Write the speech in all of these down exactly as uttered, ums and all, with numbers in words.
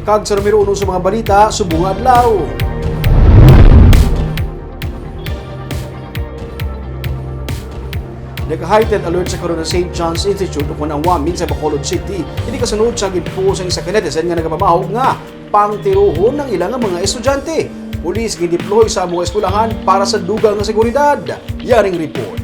Kag sa numero uno sa mga balita, subong nga adlaw. Nag-heightened alert sa karon ang Saint John's Institute ukon ang Wamin sa Bacolod City. Ini kasunod sa ginpuo sang isa ka netizen nga nagapamahog nga pangtirohon ang ila nga mga estudyante. Pulis gindeploy sa amo nga eskwelahan para sa dugang nga seguridad. Yaring report.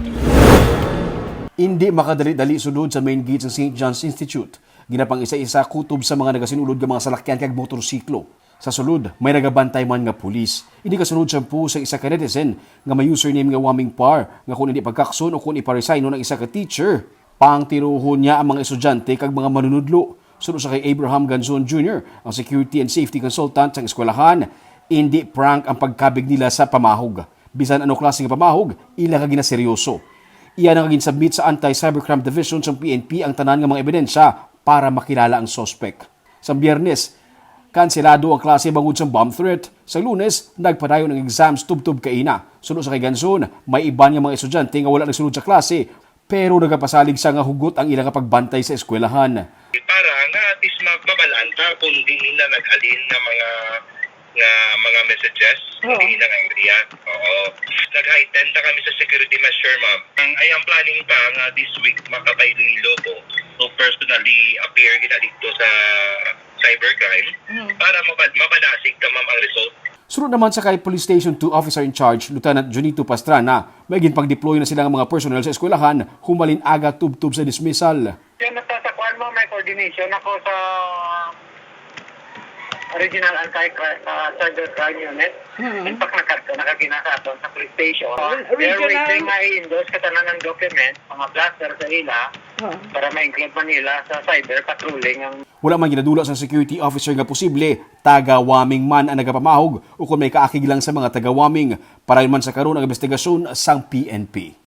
Indi makadali-dali sulod sa main gate sa Saint John's Institute. Ginapang-isa-isa kutob sa mga nagasinulod nga mga salakyan kag motorsiklo. Sa sulod, may nagabantay man nga pulis. Ini kasunod sa puho sa isa ka netizen nga may username nga Waming Par nga kung hindi pagkakson o kung iparesign ang isa ka teacher, pangtirohon niya ang mga estudyante kag mga manunudlo. Suno sa kay Abraham Ganzon Junior, ang security and safety consultant sang eskwelahan, indi prank ang pagkabig nila sa pamahog. Bisan ano klase nga pamahog, ila ka ginaseryoso. Iya na nga ginsubmit sa Anti-Cybercrime Division sang P N P ang tanan nga mga ebidensya para makilala ang suspek. Sa Biyernes, kanselado ang klase bangod sa bomb threat. Sa Lunes, nagpadayon ang exams tubtob kaina. Suno sa kay Ganzon, may iban nga mga estudyante nga wala nagsulod sa klase, pero nagapasalig sa nga hugot ang ila nga pagbantay sa eskwelahan. Para nga at least ma-, mabalaan ta kung diin na naghalin nga mga, nga mga messages, kung Oo. diin na nga area. Oo. Nag-heighten na kami sa security measure, ma'am. Ang, ay, ang planning pa nga this week makapay Iloilo ko. So, personally appear kita dito sa cybercrime Mm. para mabad-, mabadasig ta, ma'am, ang result. Sunod naman sa kay Police Station two Officer in Charge, Lieutenant Junito Pastrana, may ginpag-deploy na sila nga mga personnel sa eskwelahan humalin aga tubtob sa dismissal. Yan, nasa sa kuwan mo, may coordination ako sa Regional Anti-Crime, ah, Cybercrime Unit. Mm. In fact, nakadto na kagina sa aton sa police station. Oh, They're regional. Waiting nga i-endorse ka tanan ng document, mga blaster sa ila, Oh. para ma-include man nila sa cyber patrolling ang Wala man ginadula sa security officer nga posible taga Waming man ang nagapamahog o kung may kaakig lang sa mga taga Waming. Parayon man sa karon ang investigasyon sang P N P.